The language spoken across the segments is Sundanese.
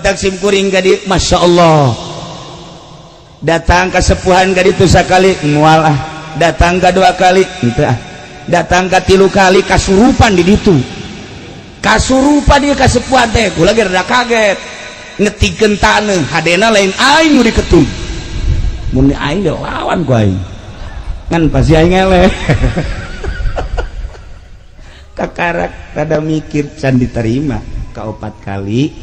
Datang sim kuring ka dieu, Masya Allah. Datang kasepuhan ka ditu sakali, moal ah. Datang ka dua kali, henteu ah. Datang ka tilu kali, kasurupan di ditu. Kasurupan dia kasepuhan teh, kula ge rada kaget. Ngetikeun taneuh, hadena lain aing nu diketuk. Mun aing ge lawan ku aing. Ngan pasti aing eleh. Kakarak rada mikir can diterima ka opat kali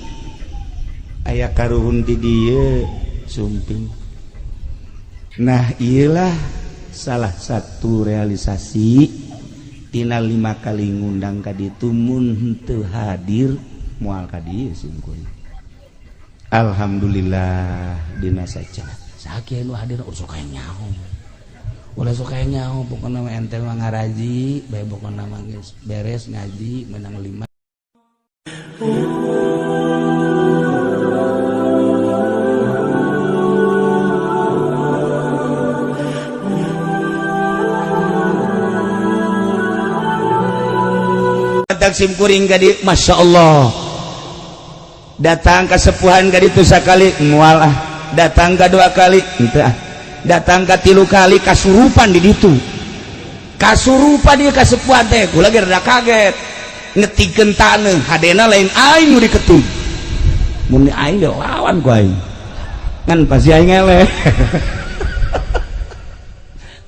aya karuhun di dieu sumping. Nah, iyalah salah satu realisasi tina 5 kali ngundang ka ditu mun henteu hadir moal ka dieu sim kuring. Alhamdulillah dina saca. Sakieu nu hadir ulah sok aya nyaho. Ulah sok aya nyaho pokona mah ente mah ngaraji bae pokona mah geus beres ngaji menang 5. Sim kuring ka dieu, Masya Allah. Datang kasepuhan ka ditu sakali, moal ah. Datang ka dua kali, henteu ah. Datang ka tilu kali, kasurupan di ditu. Kasurupan dia kasepuhan teh, kula ge rada kaget. Ngetikeun taneuh, hadena lain aing nu diketuk. Mun aing ge lawan ku aing. Ngan pasti aing eleh.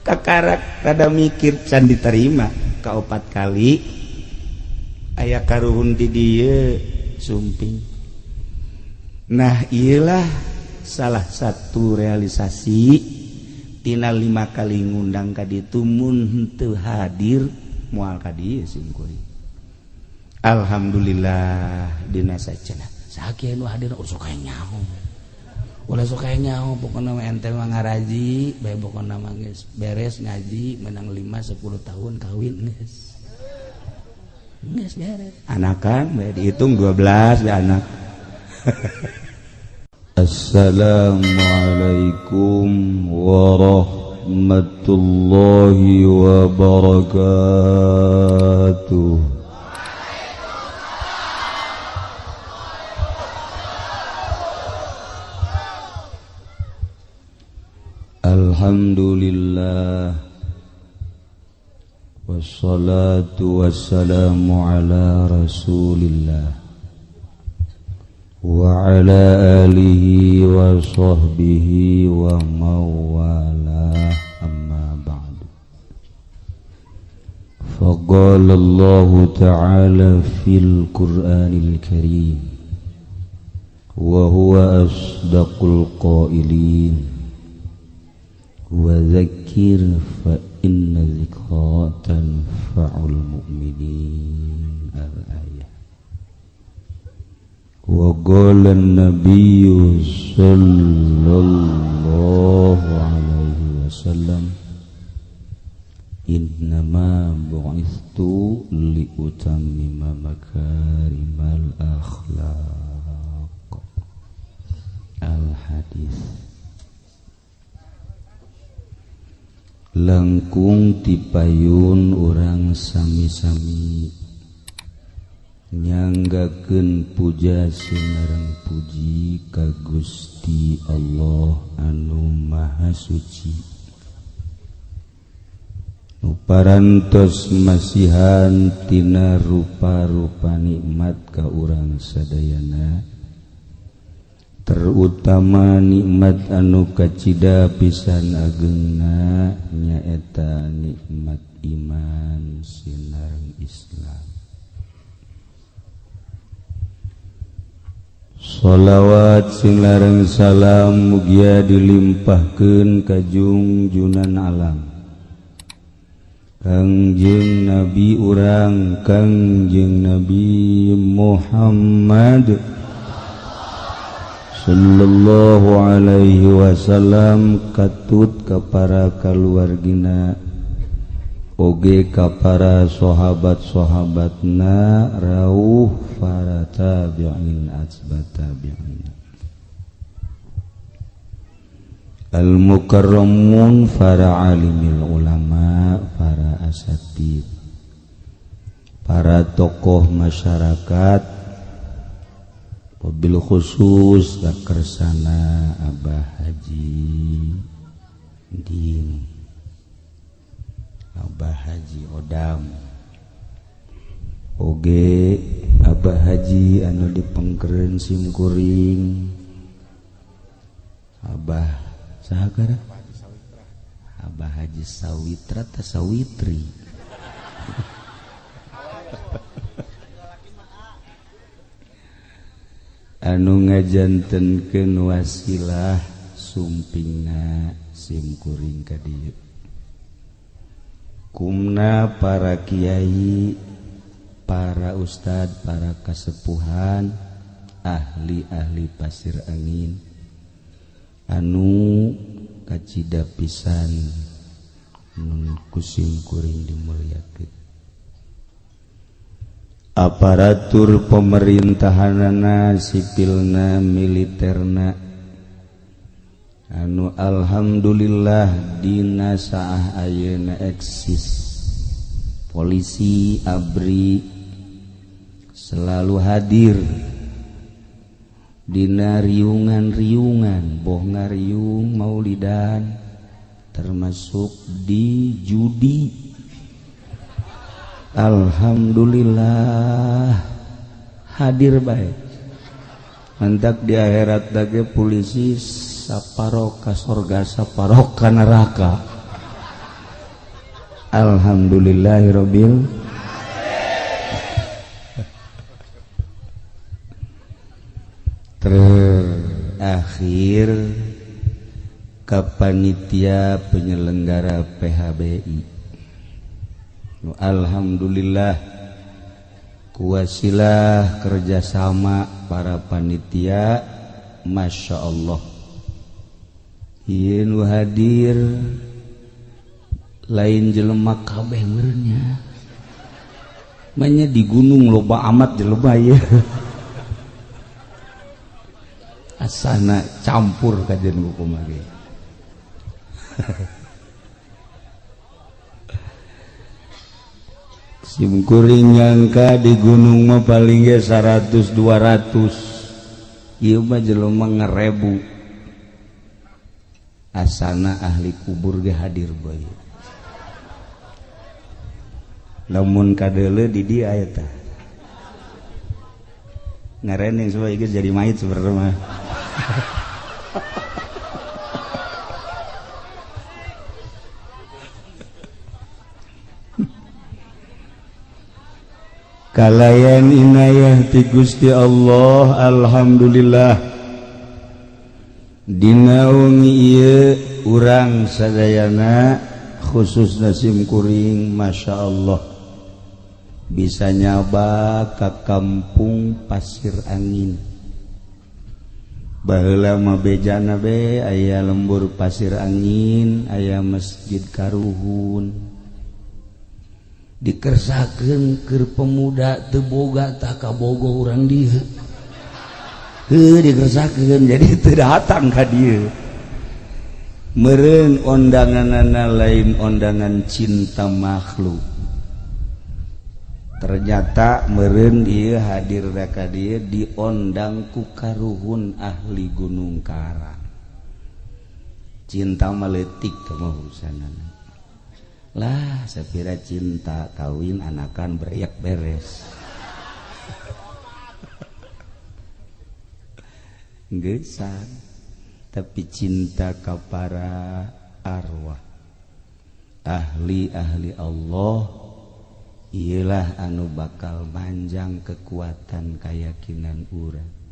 Kakarak rada mikir can diterima ka opat kali aya karuhun di dieu sumping. Nah, iyalah salah satu realisasi tina 5 kali ngundang ka ditu mun henteu hadir moal ka dieu sim kuring. Alhamdulillah dina saca. Sakieu nu hadir ulah sok aya nyaho. Ulah sok aya nyaho pokona mah ente mah ngaraji bae pokona mah geus beres ngaji menang 5 10 tahun kawin geus. Geus beres. Anakan bae dihitung 12 bae anak. Assalamualaikum warahmatullahi wabarakatuh. Alhamdulillah. Wassalatu wassalamu ala rasulillah wa ala alihi wa sahbihi wa mawalah, amma ba'du. Faqala Allahu ta'ala fil Qur'anil Karim wa huwa asdaqul qailin wa dzakkir fa inna dzikra tanfa'ul mu'minin. Al-ayah. Wa qala an-nabiyyu sallallahu alaihi wasallam innama bu'ithtu liutammima makarimal akhlaq. Al-hadis. Langkung tipayun urang sami-sami nyanggakeun puja sinareng puji ka Gusti Allah anu Maha Suci nu parantos masihan tina rupa-rupa nikmat ka urang sadayana, terutama nikmat anu kacida pisan agengna nyaeta nikmat iman sinareng Islam. Sholawat sing lareng salam mugia dilimpahkeun ka jungjunan alam Kangjeng Nabi urang Kangjeng Nabi Muhammad sallallahu alaihi wasallam, katut ka para kaluargina oge ka para sahabat-sahabatna rauh para tabi'in atsba tabi'in al mukarramun para alimil ulama para asatid para tokoh masyarakat Wabil khusus kakersana Abah Haji Din, Abah Haji Odam, oge Abah Haji anu dipengkeren simkuring, Abah saha gara? Abah Haji Sawitra ta Sawitri. Anu ngajantenkeun wasilah sumpingna simkuring ka dieu. Kumna para kiai, para ustad, para kasepuhan, ahli-ahli Pasir Angin anu kacida pisan nun ku simkuring dimuliakeun. Aparatur pemerintahanana, sipilna, militerna anu alhamdulillah dina saah ayeuna eksis. Polisi, ABRI selalu hadir dina riungan-riungan, boh ngariung maulidan, termasuk di judi. Alhamdulillah hadir baik. Mantak di akhirat dage polisi saparoka sorga saparoka neraka. Alhamdulillahirabbil. Terakhir ka panitia penyelenggara PHBI. Alhamdulillah kuwasilah kerjasama para panitia, Masya Allah. Ieu nu hadir lain jelema kabeh meureunnya. Manya di gunung loba amat jelema ieu. Asana campur kajian kumaha ge. Simkuring nyangka di gunung mah paling ge 100 200. Ieu mah jelema ngerebu. Asana ahli kubur ge hadir bae. Lamun kadeuleu di dieu aya tah. Ngarening supaya geus jadi mayit sebenarnya mah. Kalayan inayah ti Gusti Allah, alhamdulillah dina wengi ieu urang sadayana khususna simkuring Masya Allah bisa nyaba ka kampung Pasir Angin. Baheula mah bejana be aya lembur Pasir Angin, aya masjid Karuhun. Dikersakeun keur pemuda teu boga tah kabogo urang dieu. Heuh dikersakeun jadi teu datang ka dieu. Meureun ondanganana lain ondangan cinta makhluk. Ternyata meureun ieu hadir ka dieu diondang ku karuhun ahli Gunung Karang. Cinta mah leutik teh mah urusanana. Lah sapira cinta kawin anakan beriak beres. Geusan tapi cinta ka para arwah ahli-ahli Allah iyalah anu bakal manjang kekuatan keyakinan urang.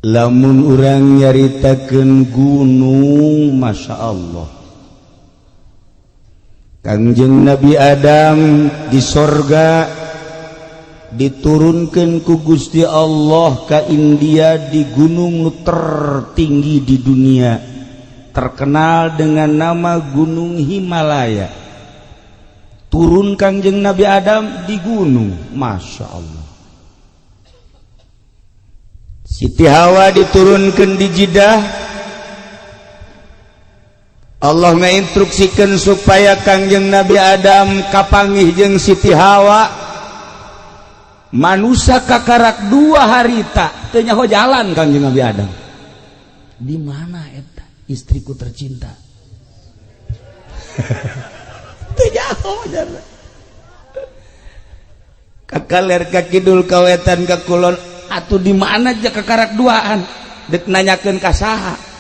Lamun urang nyaritakeun gunung, Masya Allah, Kangjeng Nabi Adam di sorga diturunkan ku Gusti Allah ka India di gunung nu tertinggi di dunia, terkenal dengan nama Gunung Himalaya. Turun Kangjeng Nabi Adam di gunung, Masya Allah. Siti Hawa diturunkan di Jeddah, Allah ngainstruksikeun supaya Kangjeng Nabi Adam kapanggih jeung Siti Hawa. Manusia kakarak 2 harita teu nyaho jalan Kangjeng Nabi Adam. Di mana eta istriku tercinta? Teu nyaho jalan. Ka kaler ka kidul ka wetan ka kulon atuh di mana aja kakarak duaan dek nanyakeun ka saha.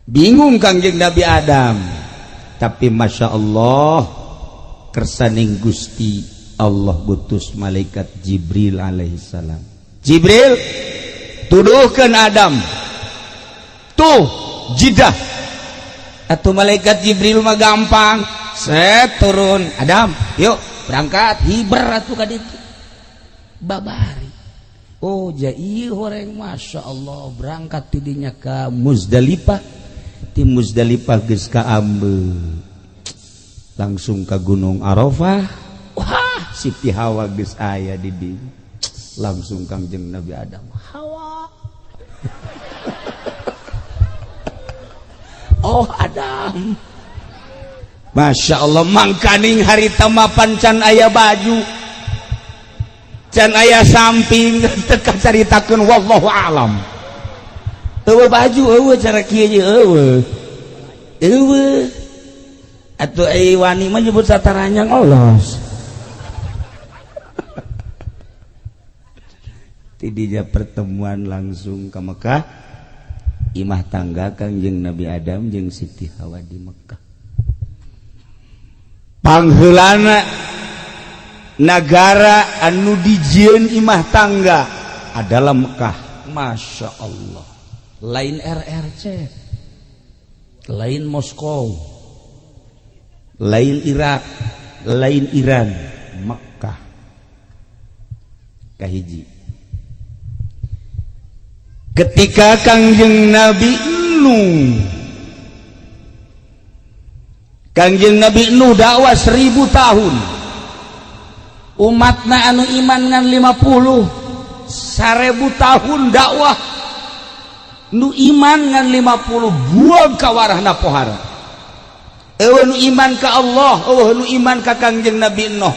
Bingung Kangjeng Nabi Adam. Tapi Masya Allah kersaning Gusti Allah gutus malaikat Jibril alaihissalam. Jibril tuduhkan Adam tuh jidah. Atau malaikat Jibril mah gampang, set turun Adam yuk berangkat hiber atuh ka ditu babari. Oh ja ieu horeng Masya Allah berangkat tidinya ka Muzdalifah. Ti Muzdalifah geus ka Ambe langsung ka Gunung Arafah. Wah Siti Hawa geus aya di dieu. Langsung Kangjeng Nabi Adam Hawa. Oh Adam, Masya Allah mangkaning harita mapan can aya baju can aya samping teu kacaritakeun wallahu alam. Eueuh baju eueuh cara kieu ye eueuh. Eueuh. Atuh ai wani mah nyebut sataranyang olos. Tidinya pertemuan langsung ke Mekah. Imah tangga Kangjeng Nabi Adam jeung Siti Hawa di Mekah. Pangheulana nagara anu dijieun imah tangga adalah Mekah. Masya Allah. Lain RRC, lain Moskow, lain Irak, lain Iran, Mekah. Kahiji. Ketika Kangjeng Nabi Nuh, Kangjeng Nabi Nuh dakwah 1000 tahun, umatna anu iman ngan 50, 1000 tahun dakwah nu iman ngan 50 buang ka warahna pohara. Eueuh nu iman ka Allah, eueuh nu iman ka Kangjeng Nabi Nuh.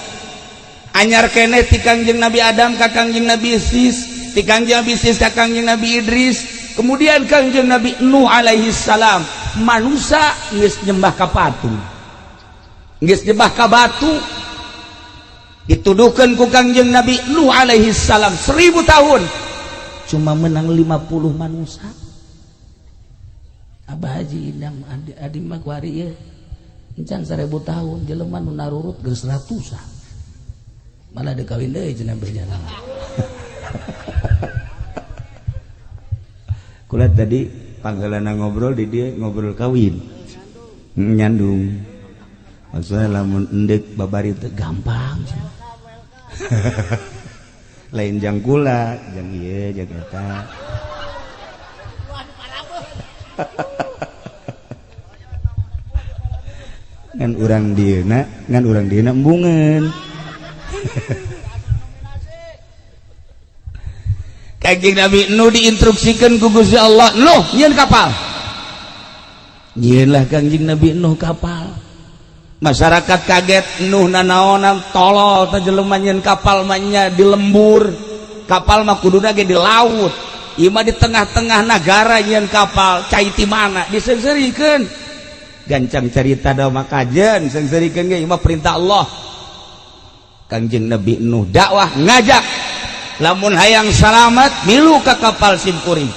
Anyar keneh ti Kangjeng Nabi Adam ka Kangjeng Nabi Sis, ti Kangjeng Nabi Sis ka Kangjeng Nabi Idris, kemudian Kangjeng Nabi Nuh alaihi salam. Manusia geus nyembah ka patung, geus nyembah ka batu. Dituduhkeun ku Kangjeng Nabi Nuh alaihi salam 1000 tahun cuma menang 50 manusia. Abah Haji Indam adi mah kuari ieu encan 1000 tahun jelema nu narurut geus ratusan. Malah deuk kawin deui cenah berjalan. Kula tadi panggalana ngobrol di dia ngobrol kawin. Nyandung. Maksudnya lamun endek babari teh gampang. Lain jang kula, jang ieu jang eta. Ngan urang dieuna, ngan urang dieuna embungeun. Kangjeng Nabi Nuh diinstruksikeun ku Gusti Allah, "Nuh, nyieun kapal." Nyieunlah Kangjeng Nabi Nuh kapal. Masyarakat kaget, Nuh nanaonan tolol teh jelema nyieun kapal mah nya di lembur. Kapal mah kuduna ge di laut. Ieu mah di tengah-tengah nagara nyieun kapal, cai ti mana? Diseungseurikeun. Gancang carita da mah kajen, seungseurikeun ge ieu mah perintah Allah. Kangjeng Nabi Nuh dakwah ngajak, lamun hayang salamat milu ka kapal simkuring.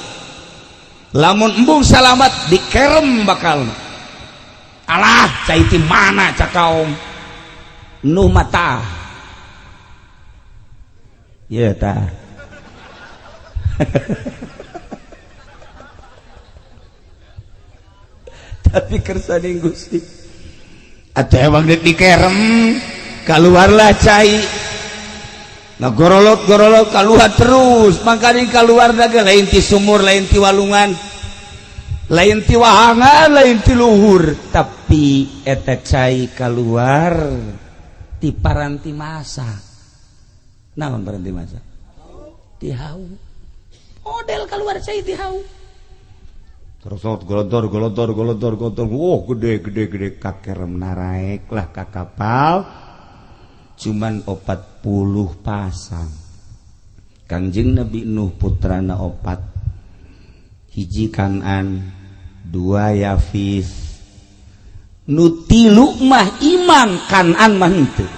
Lamun embung salamat dikerem bakal. Alah cai ti mana cak kaum Nuh mata. Ieu tah. Tapi kersaning Gusti. Atuh emang deuk dikerem keluarlah cai. Nah gorolot-gorolot keluar terus, makanya keluar daga lain ti sumur, lain ti walungan, lain ti wahangan, lain ti luhur, tapi eta cai keluar ti paranti masa. Naon paranti masa? Ti hau. Model keluar cai ti hau. Terus golontor golontor golontor golontor. Wah, gede gede gede kakerem naraek lah ka kapal. Cuman 40 pasang. Kangjeng Nabi Nuh putrana 4. Hiji Kan'an, 2 Yafis. Nu 3 mah iman, Kan'an mah henteu.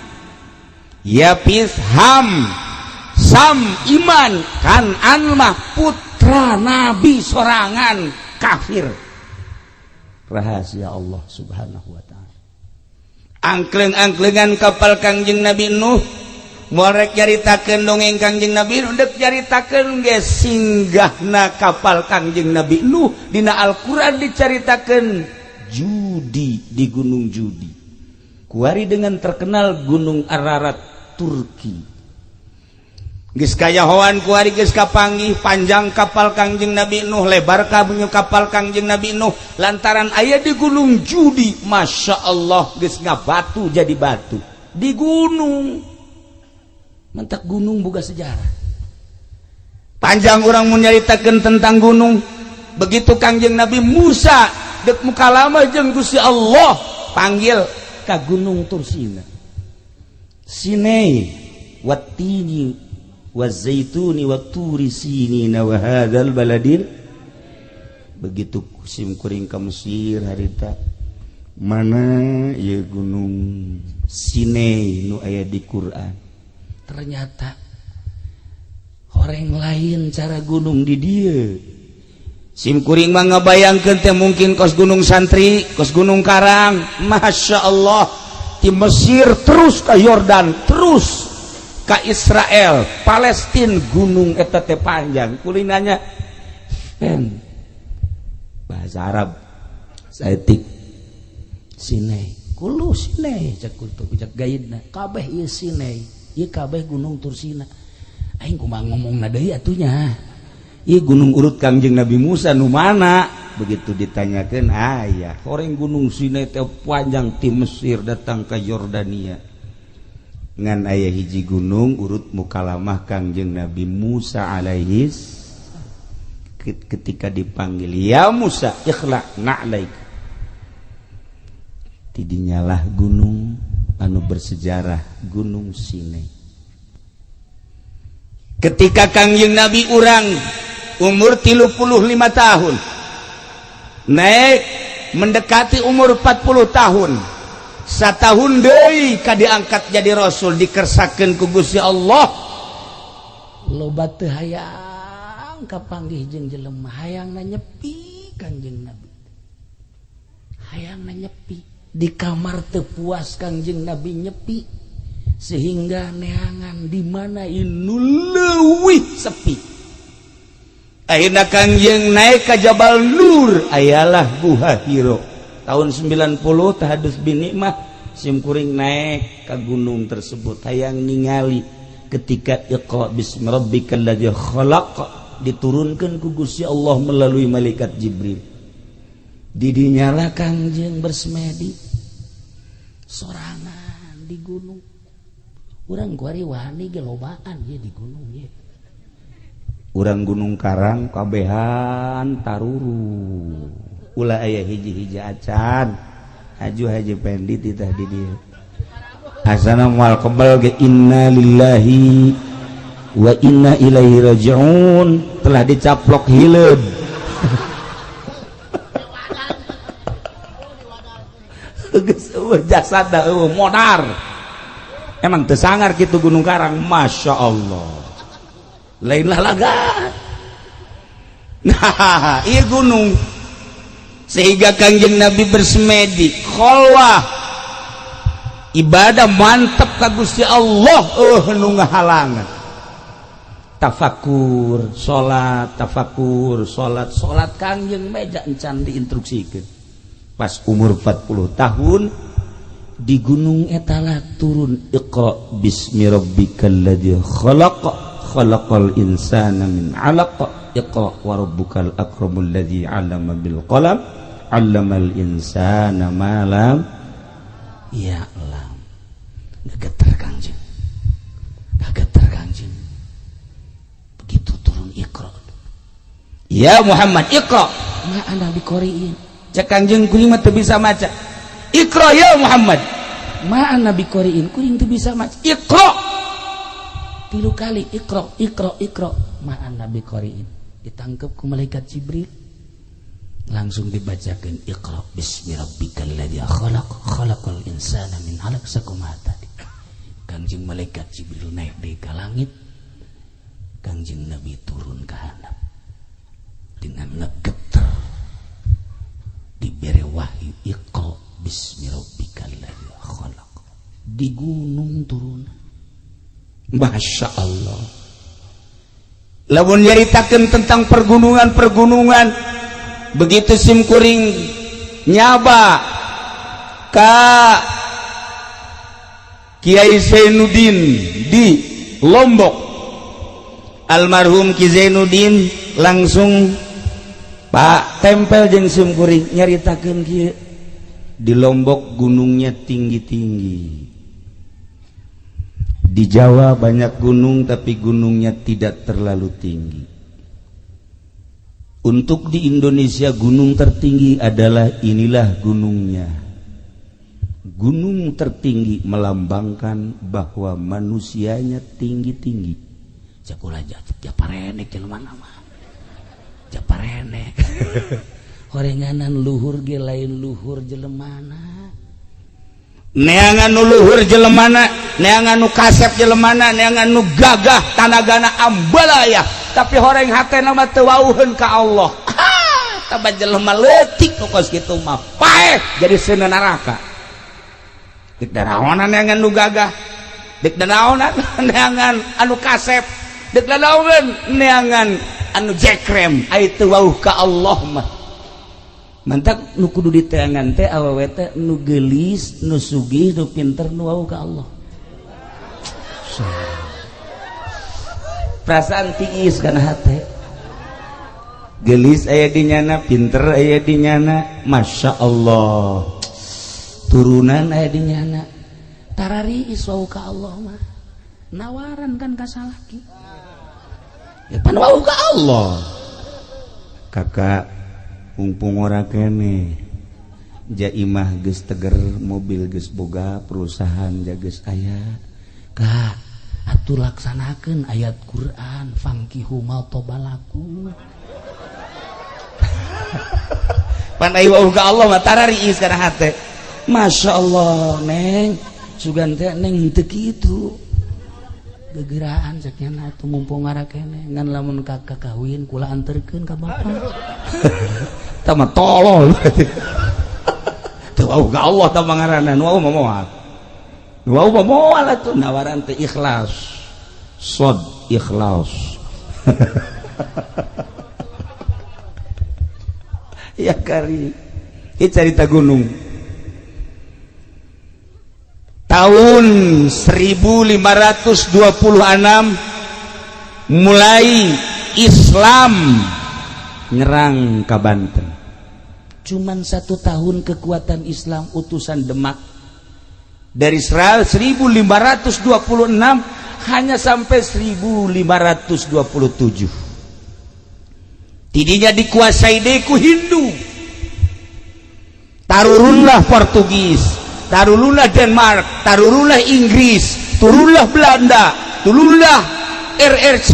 Yafis Ham, Sam iman, Kan'an mah putra Nabi sorangan kafir. Rahasia Allah Subhanahu wa ta'ala. Angkleng-angklengan kapal Kangjeng Nabi Nuh moal rek nyaritakeun dongeng Kangjeng Nabi Nuh, dek nyaritakeun ge singgahna kapal Kangjeng Nabi Nuh dina Al-Qur'an dicaritakeun Judi di Gunung Judi. Kuari dengan terkenal Gunung Ararat Turki. Geus kayahoan kuari geus kapanggih panjang kapal Kangjeng Nabi Nuh, lebar kapal Kangjeng Nabi Nuh lantaran aya di Gunung Judi. Masya Allah geus ngabatu jadi batu di gunung. Mentak gunung boga sejarah. Panjang orang mun nyaritakeun tentang gunung. Begitu Kangjeng Nabi Musa dek mukalama jeung Gusti Allah panggil ka Gunung Tursina. Sinai wattini wazaituni watturi sinina wa hadzal baladil. Begitu sim kuring ka Mesir harita mana ieu gunung Sinai nu aya di Quran. Ternyata orang lain cara gunung di dieu. Sim kuring mah ngabayangkeun teh mungkin kos Gunung Santri, kos Gunung Karang. Masya Allah di Mesir terus ke Yordan, terus ke Israel, Palestina, gunung eta teh panjang. Kulinanya pen bahasa Arab saeutik Sinai. Kulu Sinai cek kultu cek gaidna kabeh ieu Sinai, ieu kabeh Gunung Tursina. Aing kumaha ngomongna deui atuh nya. Ieu gunung urut Kangjeng Nabi Musa nu mana? Begitu ditanyakeun aya, horeng Gunung Sinai teh panjang ti Mesir datang ke Yordania. Ngan aya hiji gunung urut mukalamah Kangjeng Nabi Musa alaihis ketika dipanggil, ya Musa ikhla na'laik. Tidinyalah gunung anu bersejarah Gunung Sinai. Ketika Kangjeng Nabi urang umur 35 tahun naik mendekati umur 40 tahun, satahun deui ka diangkat jadi rasul, dikersakeun ku Gusti Allah. Loba teu hayang kapanggih jeung jelema, hayangna nyepi Kangjeng Nabi. Hayangna nyepi di kamar teu puas Kangjeng Nabi nyepi sehingga neangan di mana inu leuwih sepi. Akhirna Kangjeng naik ka Jabal Nur, ayalah Guha Hiro. Tahun 90 tahadus bin nikmah sim kuring naik ke gunung tersebut hayang ningali ketika Iqra bismi rabbikal ladzi khalaq diturunkan ku Gusti Allah melalui malaikat Jibril. Didinyalah Kangjeng bersemedi sorangan di gunung. Urang kuari wani ge lobaan ye di gunung ye. Urang Gunung Karang kabehan taruru. Ulah aya hiji-hiji acan. Haju Haji Pendi titah di dieu. Asana moal kebal ge inna lillahi wa inna ilaihi rajiun, telah dicaplok hileud. Geus eueuh jasad eueuh modar. Emang teu sangar kitu Gunung Karang, Masya Allah. Lainlah laga. Nah, ieu gunung sehingga Kangjeng Nabi bersemedi kholwah ibadah mantep ka Gusti Allah nu ngahalangan. Tafakur, salat, tafakur, salat, salat Kangjeng meja encan diinstruksikeun. Pas umur 40 tahun di gunung etalah turun Iqra bismi rabbikal ladzi khalaq khalaqal insana min 'alaq iqra wa rabbukal akramul ladzi 'allama bil qalam 'allamal insana ma lam ya'lam. Gegeter Kangjeng, gegeter Kangjeng. Begitu turun Iqra, ya Muhammad Iqra, Ma ana biqoriin. Cek Kangjeng, kuring mah teu bisa maca. Iqra ya Muhammad. Ma ana biqoriin, kuring teu bisa maca. Iqra. Tilu kali iqra, iqra, iqra. Ma ana biqoriin. Ditangkep ku malaikat Jibril. Langsung dibacakan iqra bismi rabbikal ladzi khalaq, khalaqal insana min 'alaq, sakumaha tadi. Kangjeng malaikat Jibril naik deui ka langit. Kangjeng Nabi turun ke handap dengan ngegeter, diberi wahyu iqra bismi rabbikal ladzi khalaq, di gunung turun. Masya Allah, lamun nyaritakeun tentang pergunungan-pergunungan, begitu sim kuring nyaba ka Kiai Zainuddin di Lombok, almarhum Ki Zainuddin langsung Pak tempel jeung sim kuring, nyaritakeun kieu, di Lombok gunungnya tinggi-tinggi, di Jawa banyak gunung tapi gunungnya tidak terlalu tinggi. Untuk di Indonesia gunung tertinggi adalah inilah gunungnya. Gunung tertinggi melambangkan bahwa manusianya tinggi-tinggi. Cakula japarenek jelema mah. Japarenek. Horenganan luhur ge lain luhur jelemana. Neangan nu luhur jelemana, neangan nu kasep jelemana, neangan nu gagah tanagana ambalaya, tapi horeng hatena mah teu wauheun ka Allah. Taba jelema leutik nu kos kitu mah paeh jadi seuneu neraka. Dek daraonan neangan nu gagah, dek daraonan neangan anu kasep, dek daraonan neangan anu jekrem, ai teu wauh ka Allah mah. Mantak nu kudu diteangan teh awewe teh nu geulis, nu sugih, nu pinter, nu wauh ka Allah. Perasaan tiis kana hate. Geulis aya di nyana, pinter aya di nyana, Masya Allah. Turunan aya di nyana. Tarariis wauh ka Allah mah. Nawaran kan ka salaki. Ya pan wauh ka Allah. Kakak mumpung ora kene, jaimah geus teger, mobil geus boga, perusahaan geus aya, kak atuh laksanakeun ayat Quran fankihu ma tobalakum. Pan ai wauh ka Allah mah tarariis kana hate. Masya Allah, neng sugan teh neng henteu kitu gegeraan cek nya atuh mumpung ora kene, ngan lamun kakak kawin kula anterkeun ka bapak. Tah mah tolol. Teu wauh ka Allah tah ngaranna, nu wauh mah moal. Nu wauh mah moal atuh nawaran teh ikhlas. Sod ikhlas. Ya kari. Ieu carita gunung. Tahun 1526 mulai Islam nyerang ke Banten. Cuman 1 tahun kekuatan Islam utusan Demak dari 1526 hanya sampai 1527. Tidinya dikuasai deku Hindu. Tarurunlah Portugis, tarurunlah Denmark, tarurunlah Inggris, turunlah Belanda, turunlah RRC,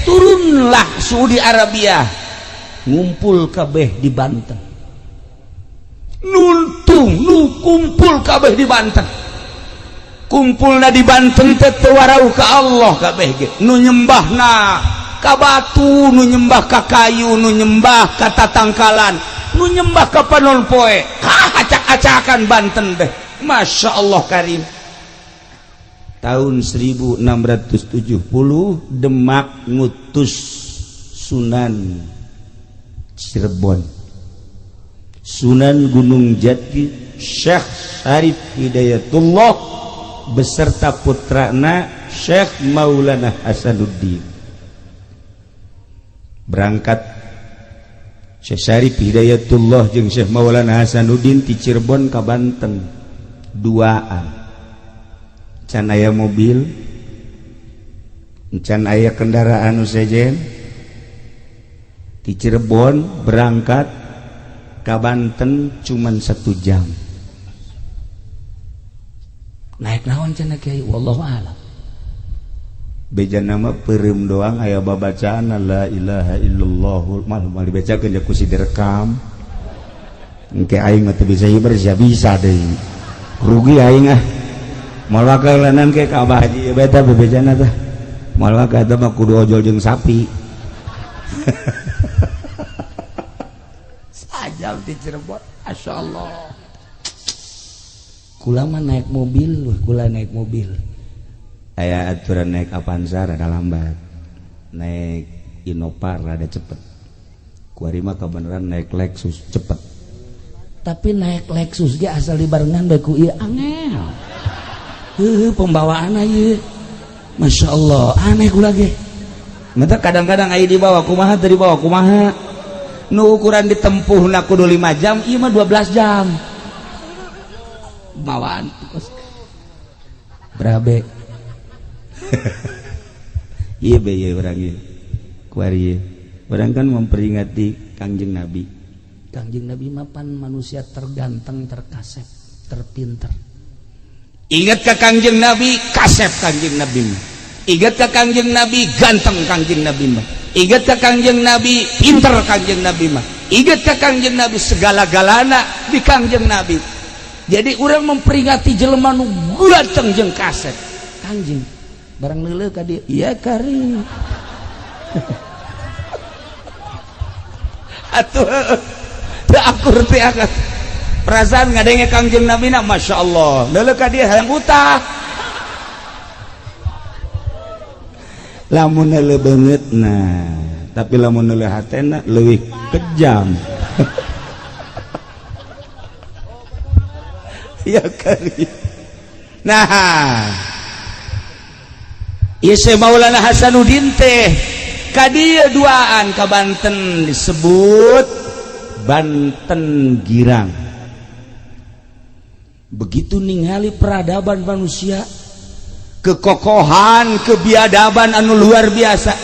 turunlah Saudi Arabia, ngumpul kabeh di Banten. Nuntung nu kumpul kabeh di Banten. Kumpulna di Banten teh teu warauh ka Allah kabeh ge. Nu nyembahna ka batu, nu nyembah ka kayu, nu nyembah ka tatangkalan, nu nyembah ka panon poe. Acak-acakan Banten deh. Masya Allah karim. Tahun 1670 Demak ngutus Sunan Cirebon, Sunan Gunung Jati, Syekh Syarif Hidayatullah beserta putrana Syekh Maulana Hasanuddin. Berangkat Syekh Syarif Hidayatullah jeung Syekh Maulana Hasanuddin ti Cirebon ka Banten duaan. Can aya mobil, can aya kendaraan nu sejen. Ti Cirebon berangkat Ka Banten cuman 1 jam. Naik naon cenah kiai? Wallahu a'lam. Beja nama peureum doang aya babacaan la ilaha illallah mal mal dibacakeun ja ku si direkam. Engke aing mah teu bisa hiber sia bisa deui. Rugi aing ah. Moal wakalanan ke ka Abah Haji beta bebejana tah. Moal wakal eta mah kudu ojol jeung sapi. Sajam di Cirebon, masyaallah. Kula mah naik mobil, kula naik mobil. Aya aturan naik Avanza rada lambat, naik Innova rada cepet. Kuari mah kabeneran naik Lexus cepet. Tapi naik Lexus ge asal dibarengan bae ku ieu angel. Heuh pembawaan ieu. Masya Allah, aneh kula ge. Mata kadang-kadang aya dibawa kumaha teu dibawa kumaha. Nu ukuran ditempuhna kudu 5 jam, ieu mah 12 jam. Bawaan berabe. Iya be ieu urang ieu. Kuari ieu. Urang kan memperingati Kangjeng Nabi. Kangjeng Nabi mah pan manusia terganteng, terkasep, terpinter. Ingat ke Kangjeng Nabi, kasep Kangjeng Nabi mah. Ingat ke Kangjeng Nabi, ganteng Kangjeng Nabi mah. Ingat ke Kangjeng Nabi, pinter Kangjeng Nabi mah. Ingat ke Kangjeng Nabi, segala-galana di Kangjeng Nabi. Jadi orang memperingati jelema nu ganteng jeung kasep. Kangjeng barang leuleuh ka dieu, iya kari. Atuh teu akur teh akan. Perasaan ngadenge Kangjeng Nabi na Masya Allah. Leuleuh ka dieu hayang utah. Lamun leuleuh beungeutna, tapi lamun leuleuh hatena leuwih kejam. Ya kali. Nah, ieu Syekh Maulana Hasanuddin teh ka dieu duaan ka Banten disebut Banten Girang. Begitu ningali peradaban manusia, kekokohan, kebiadaban anu luar biasa.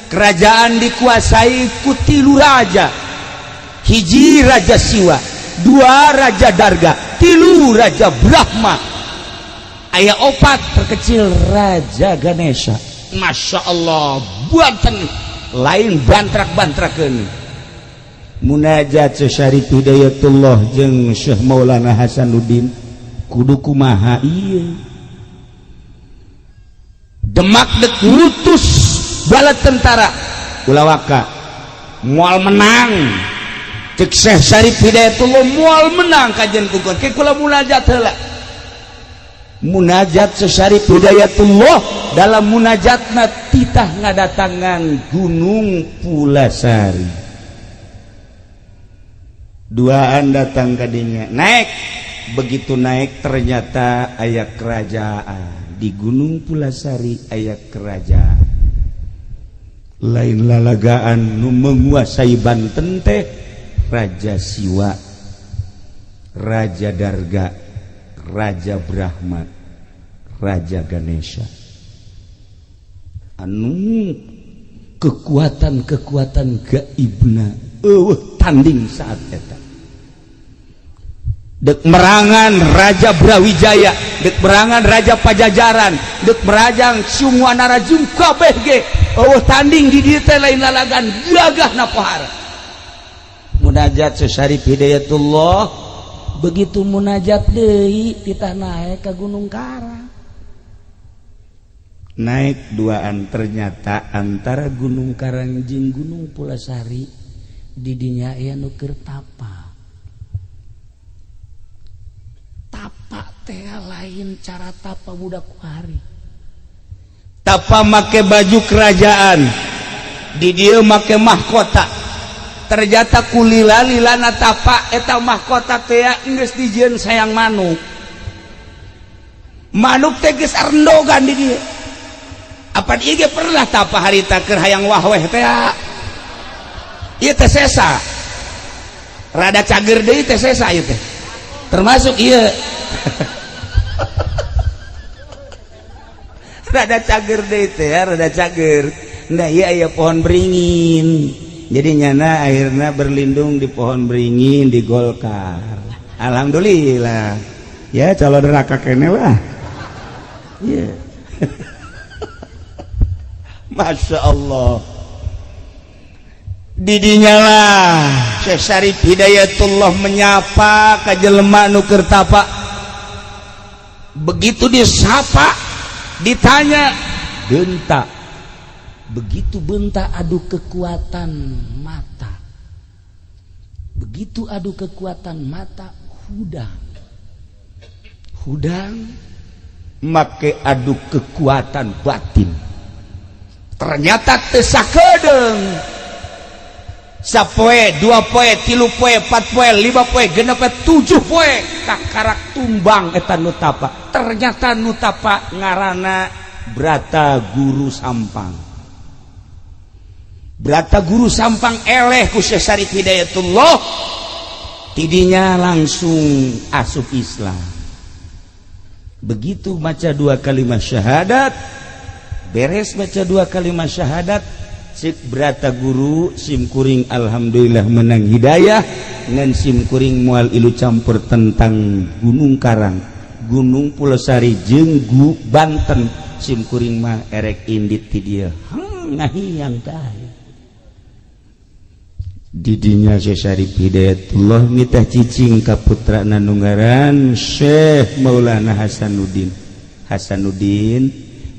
Kerajaan dikuasai ku 3 raja. Hiji raja Siwa, 2 raja Darga, 3 raja Brahma, aya 4 terkecil raja Ganesha. Masya Allah, Banten lain bantrak-bantrakeun. Munajat Syarif Hidayatullah jeung Syekh Maulana Hasanuddin kudu kumaha ieu. Demak dek ngutus bala tentara ulah waka moal menang. Cek Syekh Syarif Hidayatullah moal menang kajian kukun ke kula munajat heula. Munajat Syekh Syarif Hidayatullah dalam munajatna titah ngadatangan Gunung Pulasari. Duaan datang kadinya naik, begitu naik ternyata aya kerajaan di Gunung Pulasari, aya kerajaan lain lalagaan nu menguasai Banten teh Raja Siwa, Raja Darga, Raja Brahma, Raja Ganesha. Anu kekuatan-kekuatan gaibna eueuh tanding saat eta. Dek merangan Raja Brawijaya, dek merangan Raja Pajajaran, dek merajang semua narajung kabeh ge eueuh tanding di dieu teh lain lalagan gagahna pohara. Munajat Syekh Syarif Hidayatullah begitu munajat deui titah naik ka Gunung Karang. Naik duaan ternyata antara Gunung Karang jeung Gunung Pulasari di dinya aya nu keur tapa. Tapa teh lain cara tapa budak kuari. Tapa make baju kerajaan, di dieu make mahkota. Ternyata kulila-lilana tapa eta mahkota teh geus dijieun sayang manuk. Manuk teh geus arendogan di dieu. Apan ieu ge pernah tapa harita keur hayang wahweh teh. Ieu teh sesa. Rada cager deui teh sesa ieu teh. Termasuk ieu. Rada cager deui teh, rada cager. Nah ieu aya pohon beringin. Jadi nyana akhirnya berlindung di pohon beringin di Golkar. Alhamdulillah. Ya calon neraka kene lah. Iya. Masya Allah. Didinya lah Syekh Syarif Hidayatullah menyapa ka jelema nu keur tapa. Begitu disapa, ditanya, bentak. Begitu bentak adu kekuatan mata. Begitu adu kekuatan mata, hudang. Hudang make adu kekuatan batin. Ternyata teu sakedeung. Sapoe, dua poe, tilu poe, empat poe, lima poe, genep poe, tujuh poe, kakarak tumbang eta nu tapa. Ternyata nu tapa ngaranna Brata Guru Sampang. Brata Guru Sampang eleh ku Syekh Syarif Hidayatullah, tidinya langsung asup Islam. Begitu maca dua kalimat syahadat, beres baca dua kalimat syahadat, cek Brata Guru simkuring alhamdulillah menang hidayah ngan simkuring mual ilu campur tentang Gunung Karang, Gunung Pulosari jeung Banten, simkuring mah erek indit ti dieu. Ngahiyang tah. Didinya Syekh Syarif Hidayatullah nitah cicing ka putrana nu ngaran Syekh Maulana Hasanuddin. Hasanuddin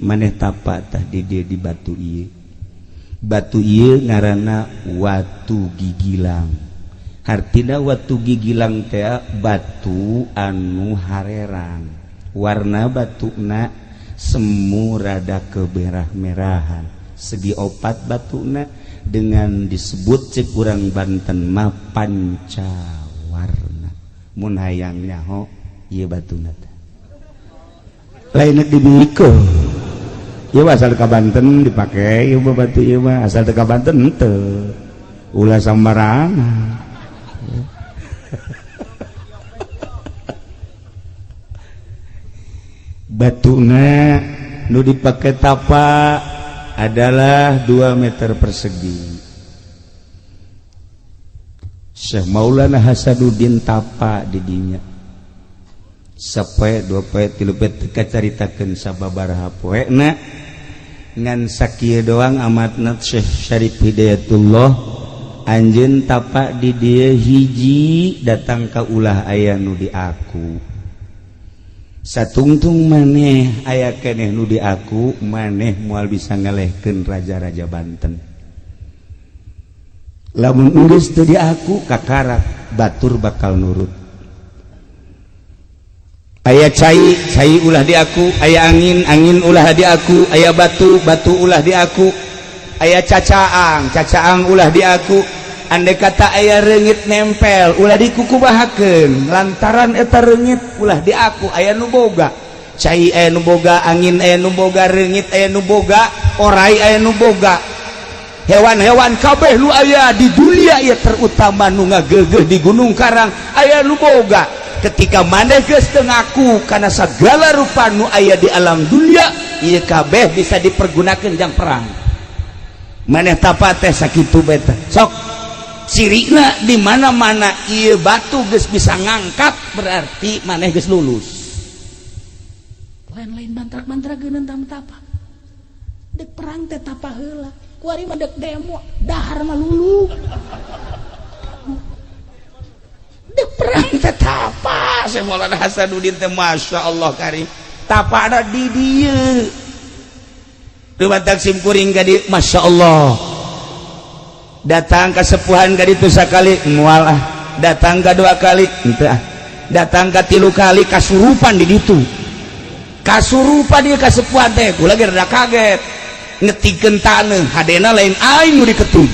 maneh tapa tah di dieu di batu ieu. Batu ieu ngaranna Watu Gigilang. Hartina Watu Gigilang teh batu anu harerang. Warna batuna semu rada kemerah-merahan. Segi opat batuna dengan disebut cek urang Banten mah pancawarna. Mun hayang nyaho ieu batuna teh. Lain dibikeun. Ieu asal ka Banten dipake ieu mah batu ieu mah asal teu ka Banten henteu. Ulah sambarangan. Batuna nu dipake tapa adalah 2 meter persegi. Syekh Maulana Hasanuddin tapa didinya. Sapoe dua poe tilu poe teu kacaritakeun sababaraha poena ngan sakieu doang amatna Syekh Syarif Hidayatullah anjeun tapa di dieu hiji datang ka ulah aya nu di aku. Satungtung maneh aya keneh nu di aku maneh moal bisa ngalehkeun raja-raja Banten. Lamun geus teu di aku kakarak batur bakal nurut. Aya cai, cai ulah di aku, aya angin, angin ulah di aku, aya batu, batu ulah di aku, aya cacaang, cacaang ulah di aku. Andai kata aya reungit nempel ulah dikukubahakeun lantaran eta reungit ulah di aku. Aya nu boga cai, aya nu boga angin, aya nu boga reungit, aya nu boga orai, aya nu boga hewan-hewan kabeh nu aya di dunia ieu terutama nu ngageugeuh di Gunung Karang aya nu boga. Ketika maneh geus teu ngaku kana sagala rupa nu aya di alam dunia ieu kabeh bisa dipergunakeun jang perang. Maneh tapa teh sakitu beta sok cirina di mana-mana ieu batu geus bisa ngangkat berarti maneh geus lulus. Lain-lain mantrak-mantra geuneun tapa. Dek perang teh tapa heula. Kuari mah dek demo, dahar mah lulu. Dek perang teh tapa Syekh Maulana Hasanuddin teh Masya Allah karim. Tapana di dieu. Dumatak sim kuring ka dieu Masya Allah. Datang kasepuhan ka ditu sakali moal ah, datang ka dua kali henteu ah, datang ka tilu kali kasurupan di ditu. Kasurupan dia kasepuhan teh kula ge rada kaget ngetikeun taneuh hadena lain aing nu diketum.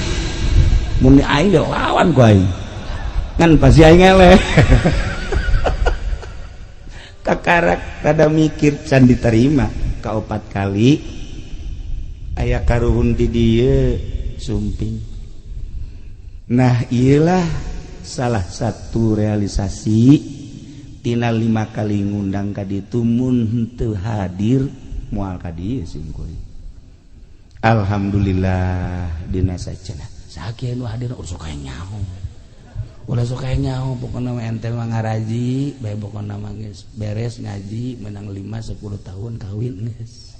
Mun aing ge lawan ku aing ngan pasti aing eleh. Kakarak rada mikir can diterima ka opat kali aya karuhun di dieu sumping. Nah iyalah salah satu realisasi tina 5 kali ngundang ka ditu mun henteu hadir moal ka dieu simkuring. Alhamdulillah dina sacenah. Saha kiai nu hadir ulah sok aya nyaho. Ulah sok aya nyaho pokona mah ente mah ngaraji bae pokona mah geus beres ngaji menang 5 10 tahun kawin geus.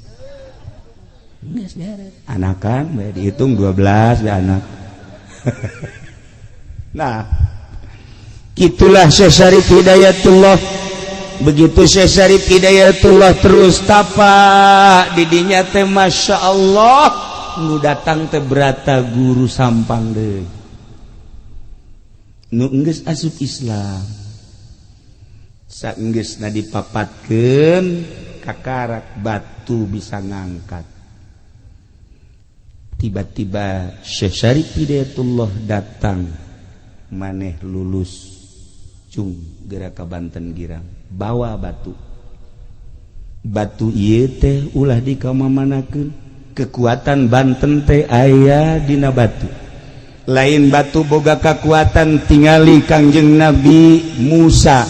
Geus beres. Anakan bae dihitung 12 bae anak. Nah, itulah Syekh Syarif Hidayatullah. Begitu Syekh Syarif Hidayatullah terus tapa didinya teh Masya Allah nu datang teh berata guru Sampang deui nu enggeus asup Islam saenggeusna dipapatkeun kakarak batu bisa ngangkat. Tiba-tiba Syekh Syarif Hidayatullah datang maneh lulus cung gerak ka Banten Girang bawa batu. Batu ieu teh ulah dikamamanakeun, kekuatan Banten teh aya dina batu. Lain batu boga kekuatan, tingali Kangjeng Nabi Musa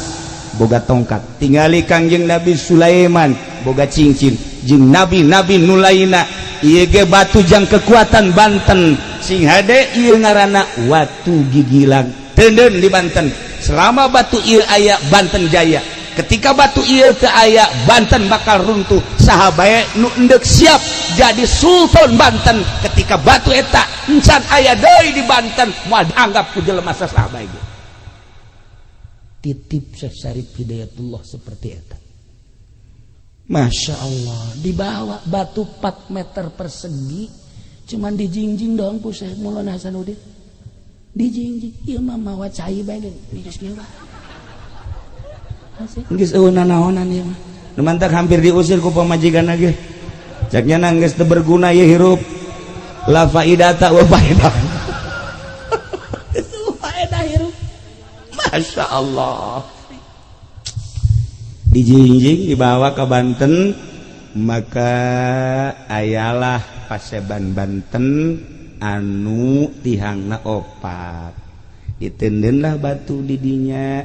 boga tongkat, tingali Kangjeng Nabi Sulaiman boga cincin, jeung nabi-nabi nu lainna ieu ge batu jang kekuatan Banten. Sing hade ieu ngaranna watu gigilang teuneun di Banten. Selama batu ieu aya Banten jaya. Ketika batu ieu teu aya Banten bakal runtuh. Saha bae nu endek siap jadi sultan Banten ketika batu eta encan aya deui di Banten moal dianggap ku jelema saha bae ge. Titip Syekh Syarif Hidayatullah seperti eta. Masya Allah, dibawa batu 4 meter persegi cuman dijingjing doang ku Syekh Maulana Hasanuddin. Dijingjing ieu mah mawa cai bae geus kieu bae. Geus eueuh nanaonan ieu mah. Nu mantak hampir diusir ku pamajikan ge. Cek nya geus teu berguna ieu hirup. La faidata wa faedah. Geus faedah hirup. Masya Allah. Dijingjing dibawa ke Banten, maka ayalah paseban Banten anu tihangna opat. Ditendenlah batu didinya.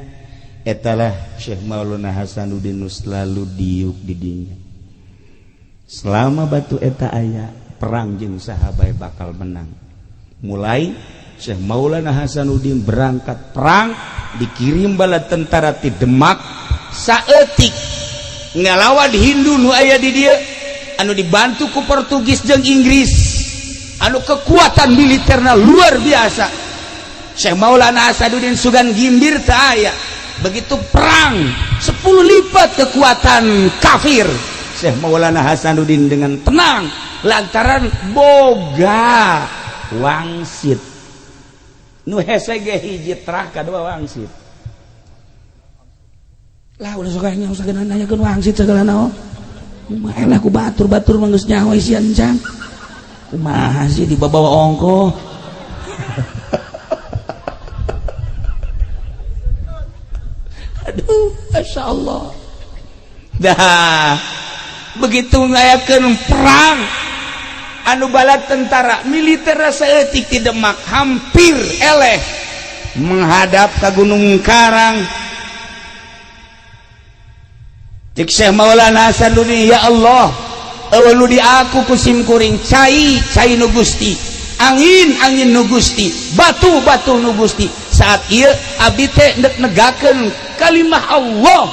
Etalah Syekh Maulana Hasanuddin nu selalu diuk didinya. Selama batu eta aya, perang jeung saha bae bakal menang. Mulai Syekh Maulana Hasanuddin berangkat perang, dikirim bala tentara ti Demak saeutik ngalawan Hindu nu aya di dieu anu dibantu ku Portugis jeung Inggris anu kekuatan militerna luar biasa. Syekh Maulana Hasanuddin sugan gimbir teu aya. Begitu perang 10 lipat kekuatan kafir, Syekh Maulana Hasanuddin dengan tenang lantaran boga wangsit nu hese ge hiji terah kadua wangsit. Lah ulah sok nya usah nanyakeun wangsit segala naon. Kumaha lah ku batur-batur mah geus nyaho isian can. Kumaha sih dibawa ongkoh. Aduh, Masya Allah. Dah begitu ngayakeun perang anu bala tentara militer saeutik di Demak hampir eleh menghadap ke Gunung Karang. Cek Syekh Maulana Hasanuddin, ya Allah, eueuh nu di aku ku sim kuring cai cai nu Gusti, angin angin nu Gusti, batu batu nu Gusti. Saat ieu abdi teh ndek negakeun kalimah Allah,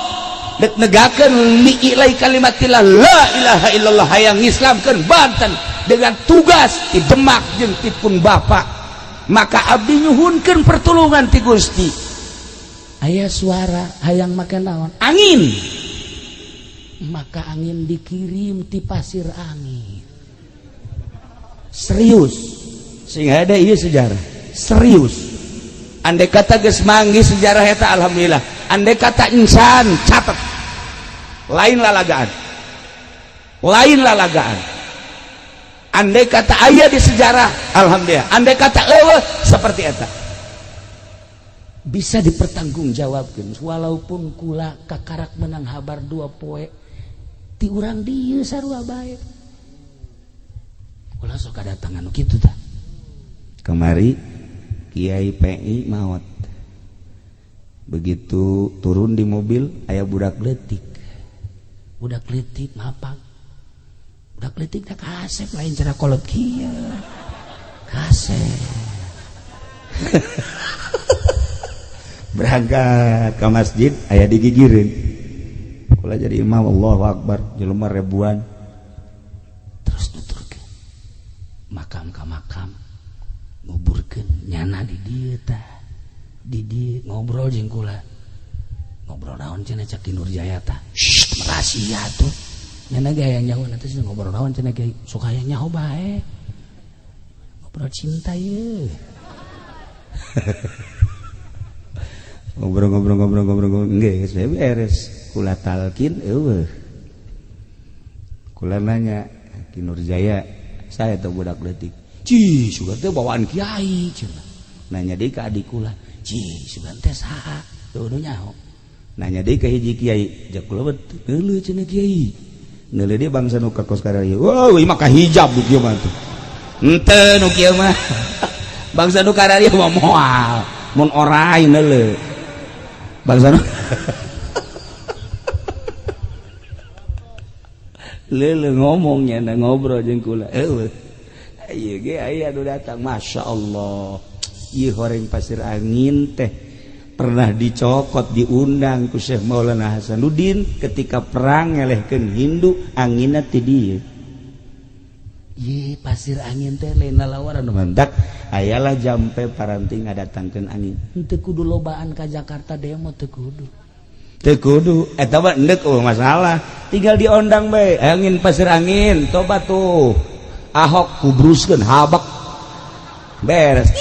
dek negakeun li'ilai kalimatillah la ilaha illallah, hayang ngislamkeun Banten dengan tugas di Demak jeung ti pun bapa. Maka abdi nyuhunkeun pertolongan ti Gusti. Aya suara hayang make naon? Angin. Maka angin dikirim ti pasir angin. Serius. Sing ada ieu sejarah. Serius. Andai kata geus manggih sejarah eta alhamdulillah. Andai kata insan catat. Lain lalagaan. Lain lalagaan. Andai kata aya di sejarah alhamdulillah. Andai kata eueuh seperti eta. Bisa dipertanggungjawabkeun walaupun kula kakarak menang habar dua poe ti urang dieu sarua bae. Ulah sok kadatangan nu kitu tah. Kamari Kiai PI maot. Begitu turun di mobil aya budak leutik. Budak leutik mapak. Budak leutik teh kasep lain cara kolot kieu. Kasep. Berangkat ke masjid aya digigireun. Kula jadi imam, Allahu Akbar, jelema ribuan. Terus nuturkeun makam ka makam, nguburkeun nyana di dieu tah. Di dieu ngobrol jeung kula. Ngobrol naon cenah cak Ki Nurjaya tah. Shh, rahasia tuh. Nyana ge hayang nyaho nanti ngobrol naon cenah kiai, sok hayang nyaho bae. Ngobrol cinta ye. Ngobrol-ngobrol-ngobrol-ngobrol geus beres. Kula talkin eueuh. Kula nanya Ki Nurjaya, saya teh budak leutik. Ci, sugan teh bawaan kiai cenah. Nanya deui ka adik kula, "Ci, sugan teh saha?" Teu nyaho. Nanya deui ka hiji kiai, jak kula neuleuh cenah kiai. Neuleuh deui bangsa nu ka kos kararieu. Wah, ieu mah kahijab nu kieu mah tuh. Henteu nu kieu mah. Bangsa nu kararieu mah moal. Mun orai neuleuh. Bangsa nu leuleuh ngomongnya na ngobrol jeung kula. Eueuh. Ieu ge aya nu datang, Masya Allah. Ieu horeng pasir angin teh pernah dicokot, diundang ku Syekh Maulana Hasanuddin ketika perang ngelehkeun Hindu, anginna ti dieu. Ye pasir angin teh lain lalawaran mantak ayalah jampe paranti ngadatangkeun angin. Teu kudu lobaan ka Jakarta demo teu kudu. Teu kudu eta mah endek eueuh masalah. Tinggal diondang bae angin pasir angin coba tuh. Ahok kubruskeun habak. Beres.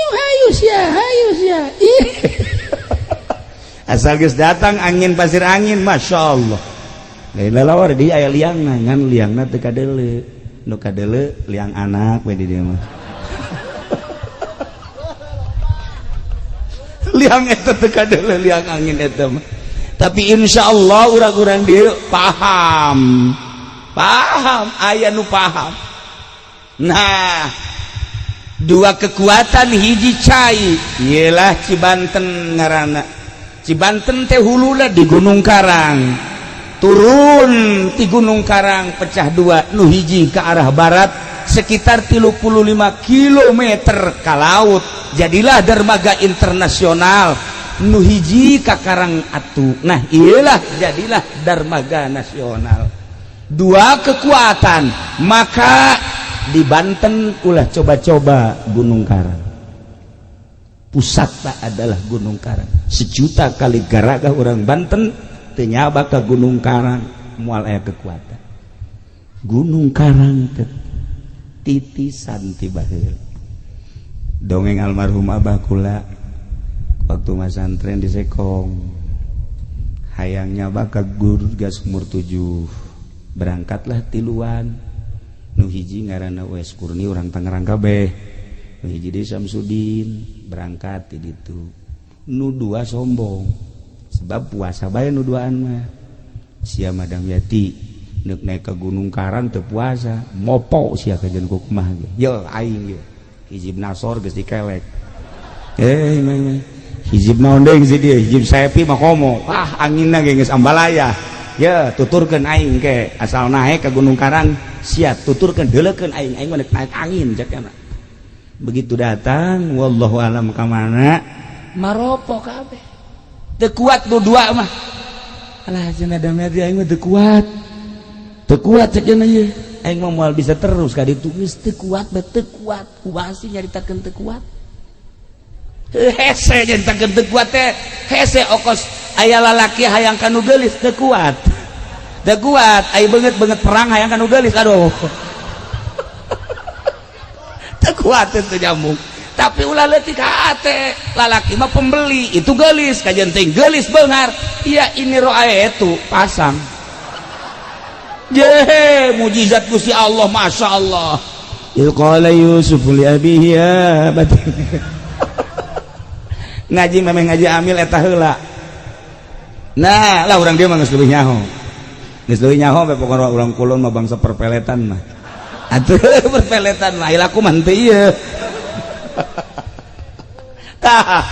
Hayu sia, hayu sia. Asal geus datang angin pasir angin, Masya Allah. Lain lalawar di aya liangna, ngan liangna teu kadeuleu. Nu kadeuleu liang anak we di dieu mah. Liang eta teu kadeuleu liang angin eta mah. Tapi insya Allah urang-urang dieu paham. Paham, aya nu paham. Nah, dua kekuatan hiji cai ialah Cibanten ngaranna. Cibanten teh huluna di Gunung Karang. Turun di Gunung Karang pecah dua, nu hiji ke arah barat sekitar 35 km ke laut. Jadilah dermaga internasional. Nu hiji ka Karang Atu. Nah, iyalah jadilah dermaga nasional. Dua kekuatan, maka di Banten ulah coba-coba Gunung Karang. Pusatna adalah Gunung Karang. Sejuta kali garaga orang Banten teu nyaba ka Gunung Karang, moal aya kekuatan. Gunung Karang teh titisan ti baheula. Dongeng almarhum abah kula waktu masantren di Sekong, hayang nyaba ka Guru gas umur 7. Berangkatlah tiluan. Nu hiji ngaranna Uwais Kurni urang Tangerang kabeh. Nu hiji deui Samsudin berangkat ti ditu. Nu dua sombong sebab puasa bae nu duaan mah. Sia Madam Yati neuk naik ke Gunung Karang teu puasa, mopo sia kajeun ku kumaha ge. Ye aing ye. Hizib Nasor geus dikelek. Hizib naon deui si dieu, hizib Saepi mah komo. Ah anginna ge geus ambalaya. Ya tuturkeun aing ke asal naik ke Gunung Karang sia tuturkeun deuleukeun aing, aing mah naik angin cek mah. Begitu datang wallahu alam ka mana maropo kabeh. Teu kuat nu dua mah. Alah cenah damai aing mah teu kuat. Teu kuat cek cenah ieu. Aing mah moal bisa terus ka ditu geus teu kuat bae teu kuat. Kumaha sih nyaritakeun teu kuat? Hese nyaritakeun teu kuat teh. Hese okos aya lalaki hayang ka nu geulis teu kuat. Teu kuat, aya beungeut-beungeut perang hayang ka nu geulis aduh. Teu kuat teu nyambung. Tapi ulah leutik hate, lalaki mah pembeli, itu geulis kajian teh geulis beunghar. Iya ini roae itu pasang. Jehe mujizat Gusti Allah, Masya Allah. Il qala Yusuf li abihi ya abati. Ngaji memang ngaji amil eta heula. Nah, lah urang dia mah geus leuwih nyaho. Geus leuwih nyaho we pokona urang kulon mah bangsa perpeletan mah. Atuh perpeletan mah laku mah henteu ieu. Tah,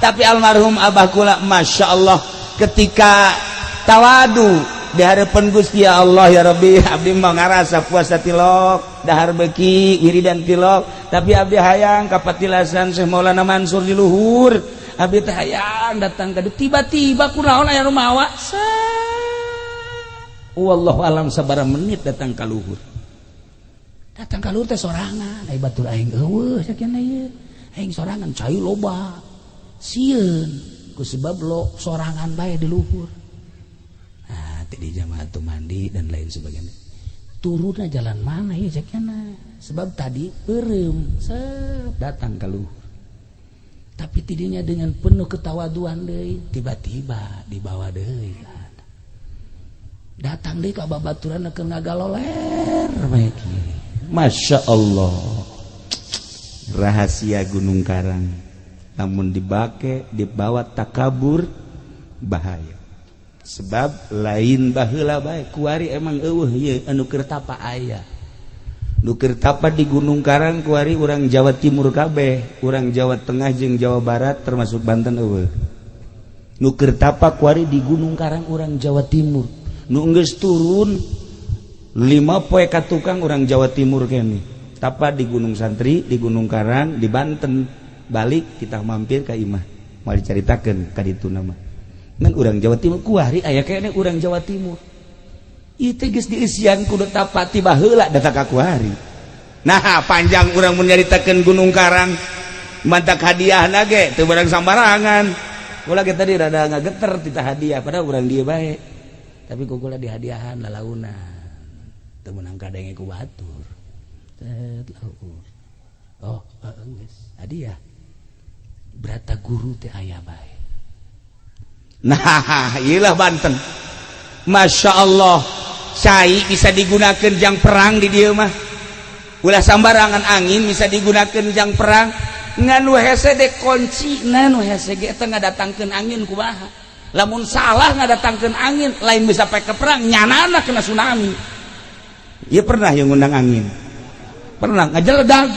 tapi almarhum abah kula Masya Allah ketika tawadu Di hadapan Gusti, ya Allah, ya Rabbi, abdi mah ngarasa puasa tilok, dahar beki, wiridan tilok, tapi abdi hayang ka patilasan Syekh Maulana Mansur di luhur. Abdi teh hayang datang ka, tiba-tiba kunaon aya nu mawa. Wallahu alam sabaraha menit datang ka luhur. Datang ka luhur teh sorangan, ai batur aing euweuh sakieu ieu. Aing sorangan, cai loba. Sieun ku sebab lo sorangan bae di luhur. Nah, di jamaah tuh mandi dan lain sebagainya. Turunnya jalan mana ya cekna? Sebab tadi beureum, set datang ke luhur. Tapi tidinya dengan penuh ketawaduan deui, tiba-tiba dibawa deui. Datang deui ka babaturan keur ngagaloler bae. Masya Allah, rahasia Gunung Karang, namun dibake dibawa takabur bahaya, sebab lain baheula bae, kuari emang euweuh ieu anu keur tapa. Aya nu keur tapa di Gunung Karang kuari urang Jawa Timur kabeh, urang Jawa Tengah jeung Jawa Barat termasuk Banten euweuh. Nu keur tapa kuari di Gunung Karang urang Jawa Timur, nu geus turun 5 poe ka tukang urang Jawa Timur kene tapa di Gunung Santri, di Gunung Karang, di Banten. Balik kita mampir ke imah, mau diceritakan ka ditu nama ngan urang Jawa Timur kuari aya kene urang Jawa Timur. Ieu teh geus dieusian kudu tapa ti baheula datang ka kuari. Nah, panjang urang mun nyaritakeun Gunung Karang, mantak hadiah ge teu barang sambarangan. Kula ge tadi rada ngageter tita hadiah, padahal urang dieu bae. Tapi ku kula dihadiahan lalaunan. Teu meunang kadenge ku batur. Tet luhur. Oh, geus hadiah. Brata guru teh aya bae. Nah, iyalah Banten. Masya Allah, cai bisa digunakan jang perang di dieu mah. Ulah sambarangan, angin bisa digunakan jang perang. Ngan nu hese de kunci, nah nu hese ge eta ngadatangkeun angin kumaha. Lamun salah ngadatangkeun angin, lain bisa pake perang, nyanana kena tsunami. Iya, pernah yang ngundang angin. Pernah ngajeledag.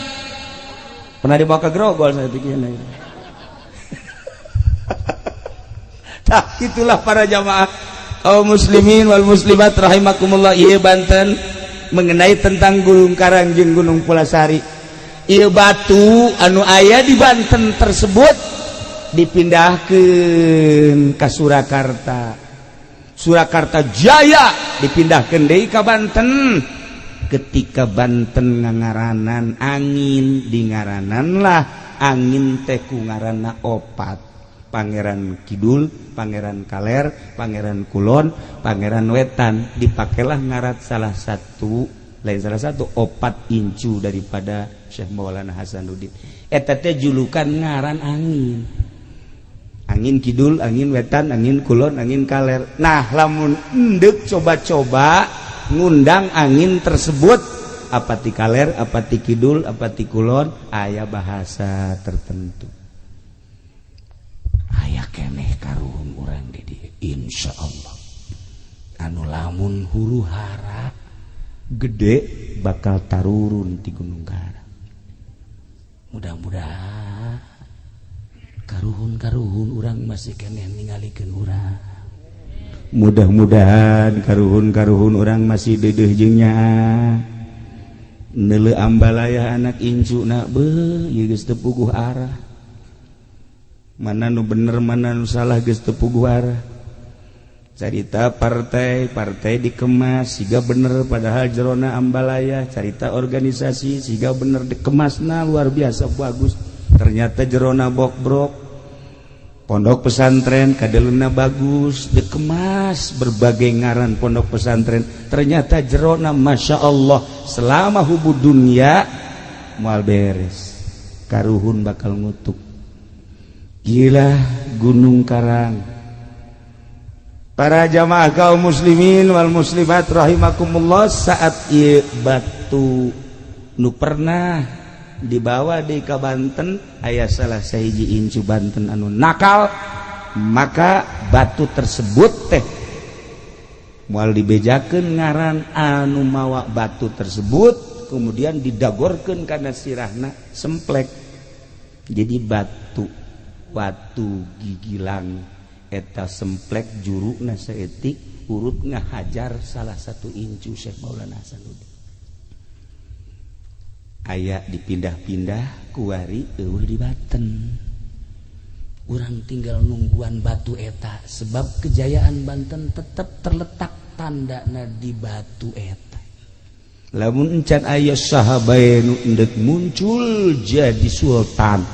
Pernah dibawa ke Grogol saya pikirnya. Nah, itulah para jamaah kaum muslimin wal muslimat rahimakumullah. Ieu Banten mengenai tentang Gunung Karang jeung Gunung Pulasari. Ieu batu anu aya di Banten tersebut dipindahkeun ka Surakarta. Surakarta Jaya dipindahkeun deui ka Banten. Ketika Banten ngangaranan angin, dingaranan lah angin teh ku ngaranna opat: Pangeran Kidul, Pangeran Kaler, Pangeran Kulon, Pangeran Wetan. Dipakailah ngaran salah satu, lain salah satu, opat incu daripada Syekh Maulana Hasanuddin. Eta teh julukan ngaran angin, angin kidul, angin wetan, angin kulon, angin kaler. Nah, lamun endek coba-coba ngundang angin tersebut, apa ti kaler, apa ti kidul, apa ti kulon, aya bahasa tertentu. Aya keneh karuhun urang di dieu, insyaallah, anu lamun huru hara gede bakal tarurun di Gunung Karang. Mudah-mudahan karuhun-karuhun urang masih keneh ningalikeun urang. Mudah-mudahan karuhun-karuhun urang masih dedeh jeung nyaah neuleu ambalaya anak incu na be ieu geus teu puguh arah, mana nu bener, mana nu salah, geus teu puguh arah. Carita partai, partai dikemas siga bener, padahal jerona ambalaya. Carita organisasi siga bener, dikemasna luar biasa bagus, ternyata jerona bokbrok. Pondok pesantren kadeluna bagus, dikemas berbagai ngaran pondok pesantren, ternyata jerona masya Allah. Selama hubu dunia moal beres, karuhun bakal ngutuk. Gila Gunung Karang. Para jamaah kaum muslimin wal muslimat rahimakumullah, saat ieu batu nu pernah dibawa di ka Banten, aya salah sahiji incu Banten anu nakal, maka batu tersebut teh moal dibejakeun ngaran anu mawa batu tersebut, kemudian didagorkeun kana sirahna semplek, jadi batu, batu gigilang. Eta semplek juruna saeutik, urut ngahajar salah satu incu Syekh Maulana Hasanuddin. Aya dipindah-pindah kuari eueuh di Banten. Urang tinggal nungguan batu eta, sebab kejayaan Banten tetap terletak tandana di batu eta. Lamun encan aya sahabat nu endek muncul jadi sultan,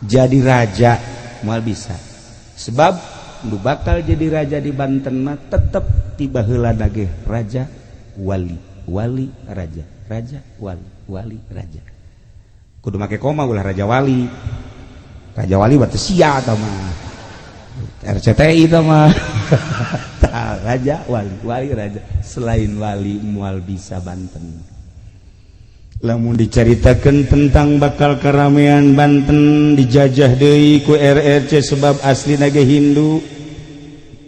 jadi raja, moal bisa. Sebab nu bakal jadi raja di Banten mah tetep tiba heula ge raja wali, wali raja, raja wali, wali raja. Kudu make koma ulah raja wali. Raja wali berarti sia eta mah. RCTI eta mah. Tah, raja wali, wali raja. Selain wali moal bisa Banten. Lamun dicaritakeun tentang bakal keramaian Banten dijajah deui ku RRC sebab aslina ge Hindu,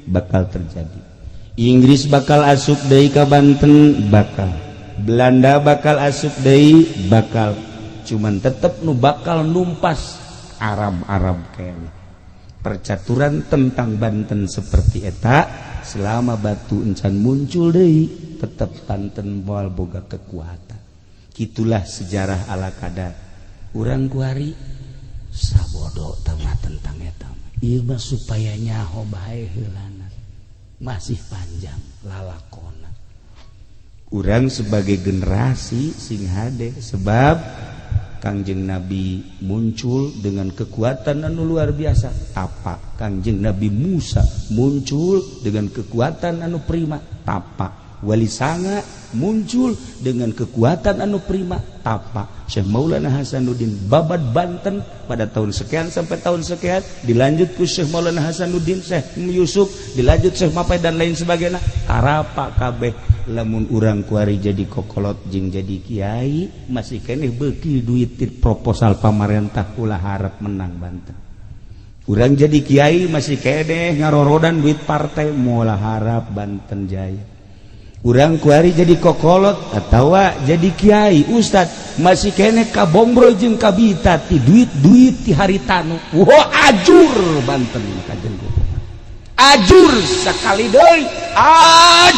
bakal terjadi. Inggris bakal asup deui ka Banten, bakal. Belanda bakal asup deui, bakal. Cuman tetep nu bakal numpas Arab-Arab kayaknya. Percaturan tentang Banten seperti eta, selama batu encan muncul deui, tetep Banten moal boga kekuatan. Gitulah sejarah ala kadar. Urang kuari sabodo tama tentang eta. Ieu mah supaya nyaho bae heulana. Masih panjang lalakona. Urang sebagai generasi sing hade, sebab Kangjeng Nabi muncul dengan kekuatan anu luar biasa. Apa Kangjeng Nabi Musa muncul dengan kekuatan anu prima? Tapa. Wali Sanga muncul dengan kekuatan anu prima? Tapa. Syekh Maulana Hasanuddin babad Banten pada tahun sekian sampai tahun sekian, dilanjut ku Syekh Maulana Hasanuddin, Syekh Yusuf, dilanjut Syekh Mapai dan lain sebagainya. Arapa kabeh. Lamun urang kuari jadi kokolot jeung jadi kiai masih keneh beuki duit proposal pamarentah, ulah harap menang Banten. Urang jadi kiai masih keneh ngarorodan duit partai, moal harap Banten jaya. Urang kuari jadi kokolot atawa jadi kiai ustad masih keneh kabombro jeung kabita ti duit-duit ti haritanu. Wah, ajur Banten kajen ajur sekali deui. Aj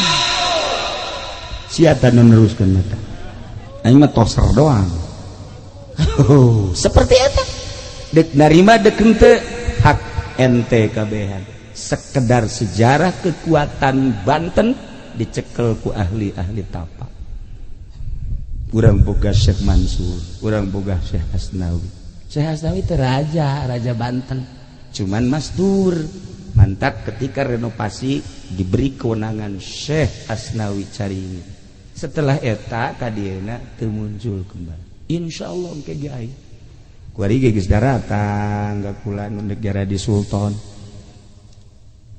siapa nu neruskeun mata aing mah toser doang. Oh, seperti eta dek narima dek henteu hak ente kabehan. Sekedar sejarah kekuatan Banten dicekel ku ahli-ahli tapa. Urang boga Syekh Mansur, urang boga Syekh Asnawi. Syekh Asnawi teh raja, raja Banten. Cuman masdur mantap ketika renovasi diberi kewenangan Syekh Asnawi Caringin. Setelah eta kadieuna teu muncul kembali. Insyaallah engke ge aya. Kuari ge geus daratang ka kula nu negara di sultan.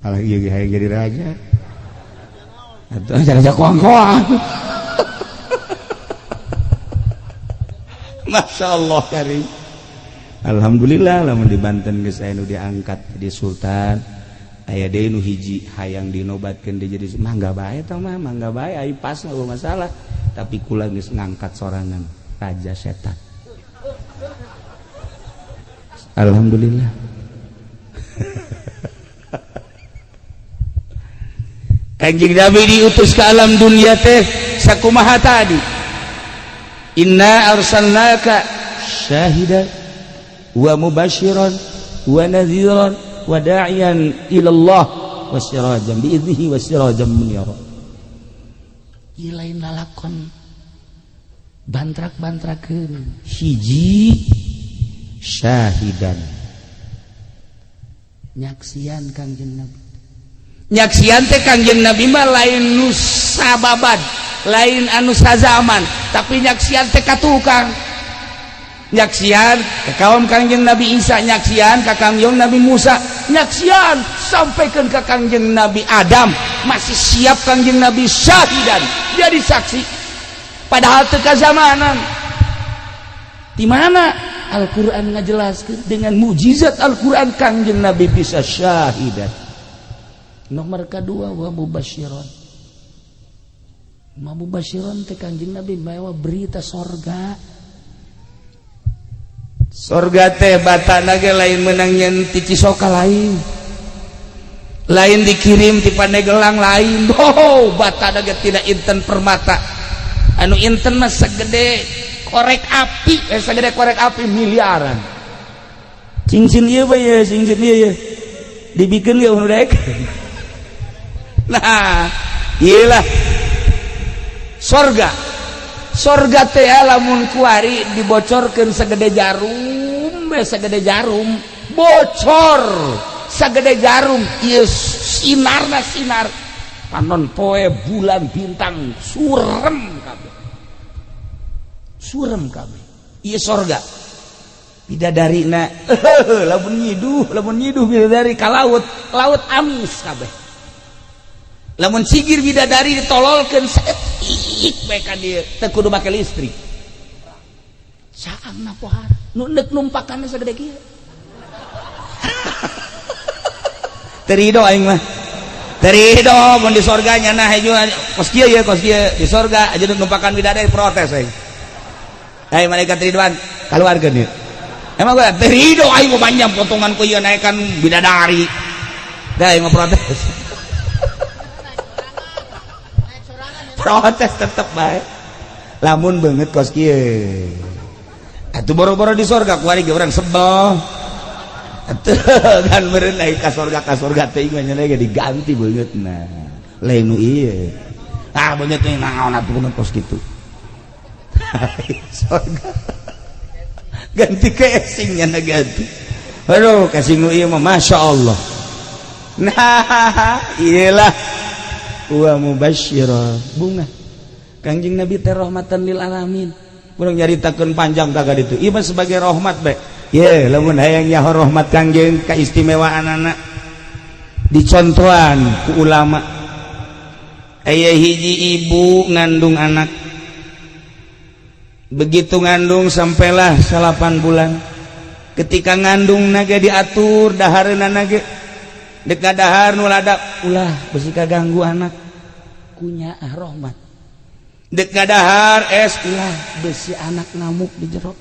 Alah ieu ge hayang jadi raja. Atuh raja koang-koang. Masya Allah karim. Alhamdulillah lamun di Banten geus aya nu diangkat jadi sultan. Aya deui nu hiji hayang dinobatkeun deui jadi mangga bae tah mah, mangga bae ai pas mah masalah. Tapi kula geus ngangkat sorangan raja setan. Alhamdulillah. Kanjeng Nabi diutus ke alam dunia teh sakumaha tadi. Inna arsalnaka syahidan wa mubasyiran wa nadhiran wa da'iyan ila Allah wa sirajan bi idnihi wa sirajan munira. Ieu lain lalakon bantrak-bantrakeun. Hiji syahidan, nyaksian Kangjeng Nabi. Nyaksian teh Kangjeng Nabi mah lain nu sababad, lain anu sazaman, tapi nyaksian teh ka tukang. Nyaksian ka kaum Kangjeng Nabi Isa, nyaksian ka Kangjeng Nabi Musa, nyaksian sampaikan ka Kangjeng Nabi Adam, masih siap Kangjeng Nabi syahidan jadi saksi. Padahal teu kazamanan. Di mana Al-Qur'an ngajelaskeun dengan mukjizat Al-Qur'an Kangjeng Nabi bisa syahidan. Nomor kedua wa mubasyiron. Ma mubasyiron teh Kangjeng Nabi mawa berita sorga. Sorga teh batana ge lain menang nyen ti Cisoka lain. Lain dikirim ti Pandeglang lain. Oh, bata ge tidak inten permata. Anu inten mah segede korek api, segede korek api miliaran. Cincin ieu bae ya, cincin ieu ya. Dibikeun ge nu daek. Nah, iyalah sorga. Sorga teh lamun kuari dibocorkeun segede jarum, bae segede jarum, bocor segede jarum, ieu sinarna sinar panon poe bulan bintang surem kabeh. Surem kabeh. Ieu sorga. Bidadarina lamun nyiduh bidadari ka laut, laut amis kabeh. Lamun sigir bidadari ditololkeun saeutik bae ka dieu, teu kudu make listrik. Saangna pohara, nu neuk numpakanna sagede kieu. Terido aing mah. Terido mun di sorga nya nah hejo kos kieu ye kos kieu di sorga aja numpakan bidadari protes aing. Hai malaikat Ridwan, kaluarkeun ieu. Emang gue terido aing mah panjang potongan ku ieu naekan bidadari. Dah aing mah protes. Protes tetep bae. Lamun beungeut kos kieu. Atuh boro-boro di sorga kuari ge urang sebel. Kan meureun naik ka sorga teh mah nya ge diganti beungeutna. Lain nu ieu. Ah beungeut teh naon atuh beungeut kos kitu. Sorga. Ganti casingnya na ganti. Aduh casing nu ieu mah Masya Allah. Nah, iyalah wa mubasyira bunga. Kangjeng Nabi teh rahmatan lil alamin. Urang nyaritakeun panjang kagak ditu. Ieu mah sebagai rahmat bae. Ye, lamun hayang nyaho rahmat Kangjeng kaistimewaan anak dicontohan ku ulama. Aya hiji ibu ngandung anak. Begitu ngandung sampailah 8 bulan. Ketika ngandung naga diatur dahareuna nage. Dek dahar nu ladap ulah besi kaganggu anak. Kunyaah rahmat. Dek dahar es ulah besi anak ngamuk di jero.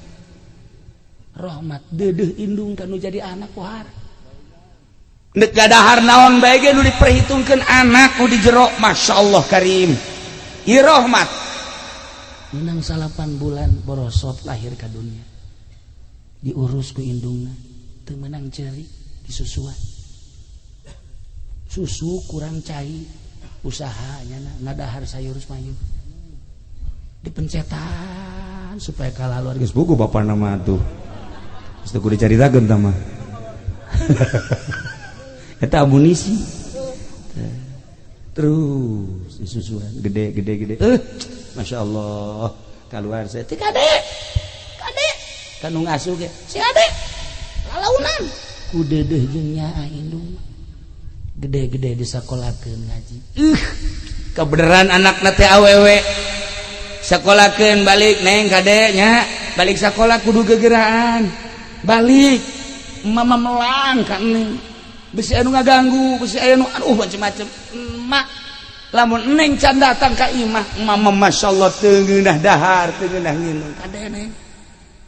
Rahmat deudeuh indung kanu jadi anak pohara. Dek dahar naon bae ge nu diperhitungkeun anak nu di jero, Masya Allah karim. Ieu rahmat. Menang 8 bulan borosot lahir ka dunia. Diurus ku indungna, teu meunang ceri disusuan. Susu kurang cai, usahanya ngadahar sayur mayur. Dipencetan supaya kalaluar geus buku bapa nama tuh. Geus teu kudu dicaritakeun tah mah. Eta amunisi. Terus disusuan gede gede gede. Masya Allah keluar saya teh kade kade kanu ngasuh ge si ade lalaunan ku deudeuh jeung nyaah indung gede-gede disakolakeun ngaji. Kebeneran anakna teh awewe sakolakeun balik neng kade nya balik sakola kudu gegeraan balik mama melang ka neng besi anu ngaganggu besi anu aduh macem-macem emak lamun neng can datang ka imah mama Masya Allah teu ngeunah dahar teu ngeunah nginum kade neng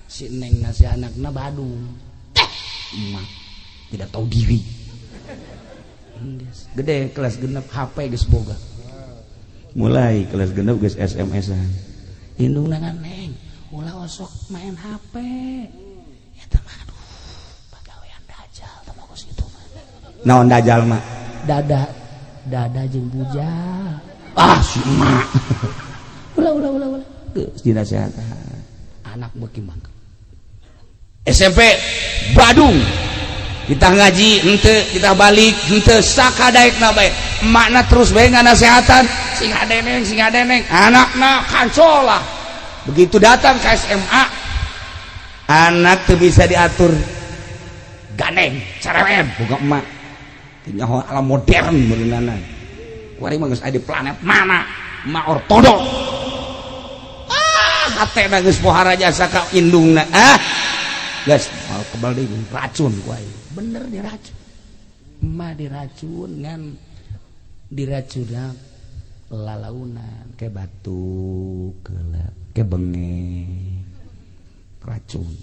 si neng na si anakna badung teh emak tidak tahu diri. Gede kelas genep HP geus boga mulai kelas genep geus SMS-an indungna neng ulah osok main HP eta mah aduh pagawean dajal teh mah kos kitu mah naon dajal mah dada dada jeung bujal ah si emak ulah ulah ulah ulah geus dinasehatan anak beuki mah SMP Badung kita ngaji henteu kita balik henteu sakadaekna bae emakna terus bae nganasehatan sing hadeneng anakna kancolah begitu datang ke SMA anak teu bisa diatur gandeng cerewet boga emak teu nyaho alam modern meureunana kuari mah geus aya di planet mana emak ortodok ah hatena geus pohara jasa ka indungna ah geus mal kebal deui racun ku aing bener diracun emak diracun ngan diracunna lalaunan ke batuk ke bengek racun.